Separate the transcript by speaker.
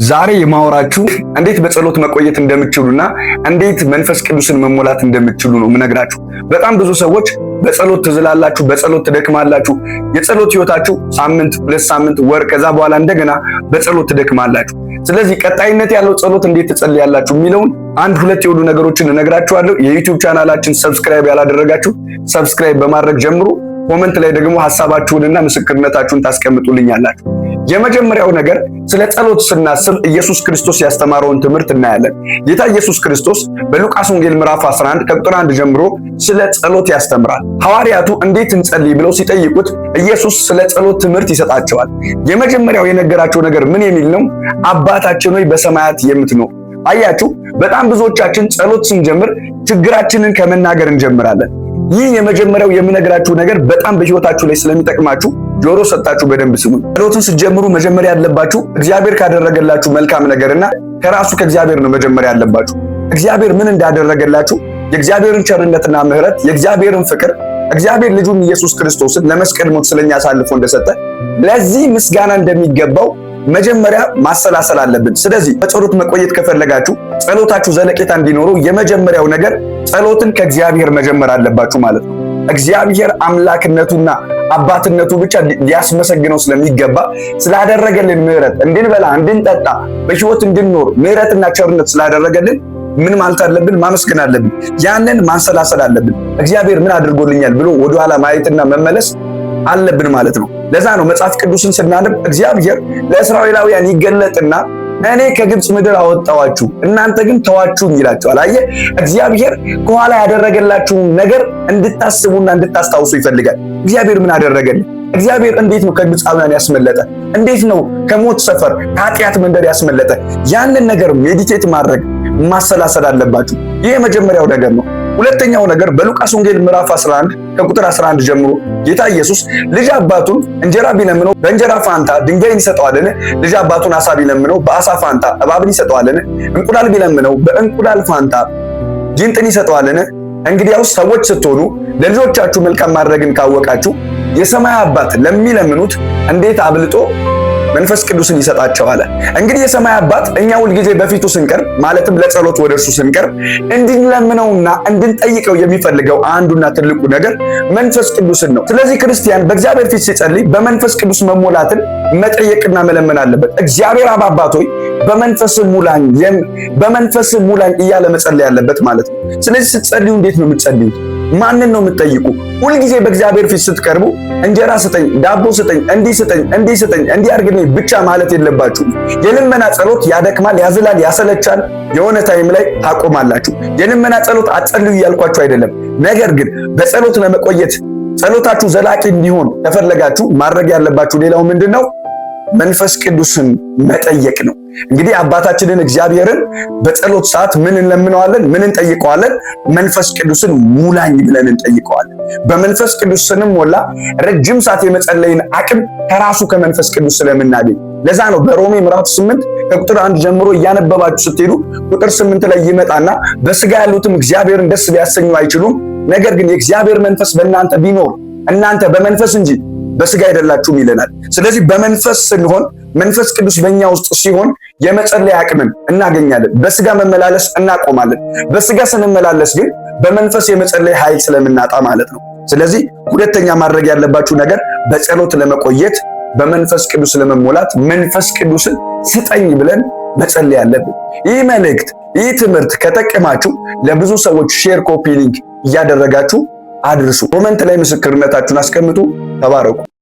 Speaker 1: ዛሬ የማወራችሁ እንዴት በጸሎት መቆየት እንደምትችሉና እንዴት መንፈስ ቅዱስን መሞላት እንደምትችሉ ነው የምነግራችሁ። በጣም ብዙ ሰዎች በጸሎት ትዝላላችሁ፣ በጸሎት ትደክማላችሁ። የጸሎት ህይወታችሁ ሳምንት፣ 2 ሳምንት፣ ወር፣ ከዛ በኋላ እንደገና በጸሎት ትደክማላችሁ። ስለዚህ ቀጣይነት ያለው ጸሎት እንዴት ትጸልያላችሁ የሚለውን አንድ ሁለት የሆኑ ነገሮችን እነግራችኋለሁ። የ YouTube ቻናላችን subscribe ያላደረጋችሁ subscribe በማድረግ ጀምሩ። Comment ላይ ደግሞ ሐሳባችሁንና ምስክርነታችሁን ታስቀምጡልኛላችሁ። የመጀመሪያው ነገር ስለ ጸሎት ስናስብ ኢየሱስ ክርስቶስ ያስተማረውን ትምህርት እናያለን። ጌታ ኢየሱስ ክርስቶስ በሉቃስ ወንጌል ምዕራፍ 11 ከቁጥር 1 ጀምሮ ስለ ጸሎት ያስተምራል። ሐዋርያቱ እንዴት እንጸልይ ብለው ሲጠይቁት ኢየሱስ ስለ ጸሎት ትምህርት ይሰጣቸዋል። የመጀመሪያው የነገራቸው ነገር ምን የሚል ነው? አባታችን ሆይ በሰማያት የምትኖር። አያችሁ፣ በጣም ብዙዎቻችን ጸሎት ስንጀምር ችግራችንን ከመናገር እንጀምራለን። ይህ የመጀመሪያው የምነግራችሁ ነገር በጣም በህይወታችሁ ላይ ስለሚጠቅማችሁ ጆሮ ሰጣችሁ በደንብ ስሙ። ጸሎትን ስትጀምሩ መጀመሪያ ያለባችሁ እግዚአብሔር ካደረገላችሁ መልካም ነገርና ከራሱ ከእግዚአብሔር ነው መጀመሪያ ያለባችሁ። እግዚአብሔር ምን እንዳደረገላችሁ፣ የእግዚአብሔርን ቸርነትና ምሕረት፣ የእግዚአብሔርን ፍቅር፣ እግዚአብሔር ልጁን ኢየሱስ ክርስቶስን ለመስቀል ሞት ስለኛ አሳልፎ እንደሰጠ፣ ለዚህ ምስጋና እንደሚገባው መጀመሪያ ማሰላሰል አለብን። ስለዚህ በጸሎት መቆየት ከፈለጋችሁ፣ ጸሎታችሁ ዘለቄታ እንዲኖረው የመጀመሪያው ነገር ጸሎትን ከእግዚአብሔር መጀመር አለባችሁ ማለት ነው። እግዚአብሔር አምላክነቱና አባትነቱ ብቻ ሊያስመሰግነው ስለሚገባ፣ ስላደረገልን ምሕረት፣ እንድንበላ፣ እንድንጠጣ፣ በሕይወት እንድንኖር ምሕረትና ቸርነት ስላደረገልን ምን ማለት አለብን? ማመስገን አለብን። ያንን ማንሰላሰል አለብን። እግዚአብሔር ምን አድርጎልኛል ብሎ ወደኋላ ማየትና መመለስ አለብን ማለት ነው። ለዛ ነው መጽሐፍ ቅዱስን ስናነብ እግዚአብሔር ለእስራኤላውያን ይገለጥና እኔ ከግብፅ ምድር አወጣኋችሁ እናንተ ግን ተዋችሁኝ ይላቸዋል። አየህ፣ እግዚአብሔር ከኋላ ያደረገላችሁን ነገር እንድታስቡና እንድታስታውሱ ይፈልጋል። እግዚአብሔር ምን አደረገልን? እግዚአብሔር እንዴት ነው ከግብፃውያን ያስመለጠ? እንዴት ነው ከሞት ሰፈር፣ ከኃጢአት መንደር ያስመለጠ? ያንን ነገር meditate ማድረግ፣ ማሰላሰል አለባችሁ። ይህ የመጀመሪያው ነገር ነው። ሁለተኛው ነገር በሉቃስ ወንጌል ምዕራፍ 11 ከቁጥር 11 ጀምሮ ጌታ ኢየሱስ ልጅ አባቱን እንጀራ ቢለምነው በእንጀራ ፋንታ ድንጋይን ይሰጠዋልን? ልጅ አባቱን አሳ ቢለምነው በአሳ ፋንታ እባብን ይሰጠዋልን? እንቁላል ቢለምነው በእንቁላል ፋንታ ጊንጥን ይሰጠዋልን? እንግዲያውስ ሰዎች ስትሆኑ ለልጆቻችሁ መልካም ማድረግን ካወቃችሁ የሰማይ አባት ለሚለምኑት እንዴት አብልጦ መንፈስ ቅዱስን ይሰጣቸዋል። እንግዲህ የሰማይ አባት እኛ ሁልጊዜ በፊቱ ስንቀርብ፣ ማለትም ለጸሎት ወደ እርሱ ስንቀርብ፣ እንድንለምነውና እንድንጠይቀው የሚፈልገው አንዱና ትልቁ ነገር መንፈስ ቅዱስን ነው። ስለዚህ ክርስቲያን በእግዚአብሔር ፊት ሲጸልይ በመንፈስ ቅዱስ መሞላትን መጠየቅና መለመን አለበት። እግዚአብሔር አብ አባት ሆይ በመንፈስ ሙላኝ፣ በመንፈስ ሙላኝ እያለ መጸለይ ያለበት ማለት ነው። ስለዚህ ስትጸልዩ እንዴት ነው የምትጸልዩት? ማንን ነው የምትጠይቁ? ሁልጊዜ በእግዚአብሔር ፊት ስትቀርቡ እንጀራ ስጠኝ፣ ዳቦ ስጠኝ፣ እንዲህ ስጠኝ፣ እንዲህ ስጠኝ፣ እንዲህ አድርግልኝ ብቻ ማለት የለባችሁም። የልመና ጸሎት ያደክማል፣ ያዝላል፣ ያሰለቻል። የሆነ time ላይ ታቆማላችሁ። የልመና ጸሎት አትጸልዩ እያልኳችሁ አይደለም። ነገር ግን በጸሎት ለመቆየት፣ ጸሎታችሁ ዘላቂ እንዲሆን ከፈለጋችሁ ማድረግ ያለባችሁ ሌላው ምንድን ነው? መንፈስ ቅዱስን መጠየቅ ነው። እንግዲህ አባታችንን እግዚአብሔርን በጸሎት ሰዓት ምን እንለምነዋለን? ምን እንጠይቀዋለን? መንፈስ ቅዱስን ሙላኝ ብለን እንጠይቀዋለን። በመንፈስ ቅዱስ ስንሞላ ረጅም ሰዓት የመጸለይን አቅም ከራሱ ከመንፈስ ቅዱስ ስለምናገኝ፣ ለዛ ነው በሮሜ ምዕራፍ 8 ከቁጥር 1 ጀምሮ እያነበባችሁ ስትሄዱ ቁጥር 8 ላይ ይመጣና በስጋ ያሉትም እግዚአብሔርን ደስ ሊያሰኙ አይችሉም፣ ነገር ግን የእግዚአብሔር መንፈስ በእናንተ ቢኖር እናንተ በመንፈስ እንጂ በስጋ አይደላችሁም ይለናል። ስለዚህ በመንፈስ ስንሆን፣ መንፈስ ቅዱስ በእኛ ውስጥ ሲሆን የመጸለይ አቅምን እናገኛለን። በስጋ መመላለስ እናቆማለን። በስጋ ስንመላለስ ግን በመንፈስ የመጸለይ ኃይል ስለምናጣ ማለት ነው። ስለዚህ ሁለተኛ ማድረግ ያለባችሁ ነገር በጸሎት ለመቆየት፣ በመንፈስ ቅዱስ ለመሞላት መንፈስ ቅዱስን ስጠኝ ብለን መጸለይ አለብን። ይህ መልእክት፣ ይህ ትምህርት ከጠቀማችሁ ለብዙ ሰዎች share፣ copy link እያደረጋችሁ አድርሱ። Comment ላይ ምስክርነታችሁን አስቀምጡ። ተባረኩ።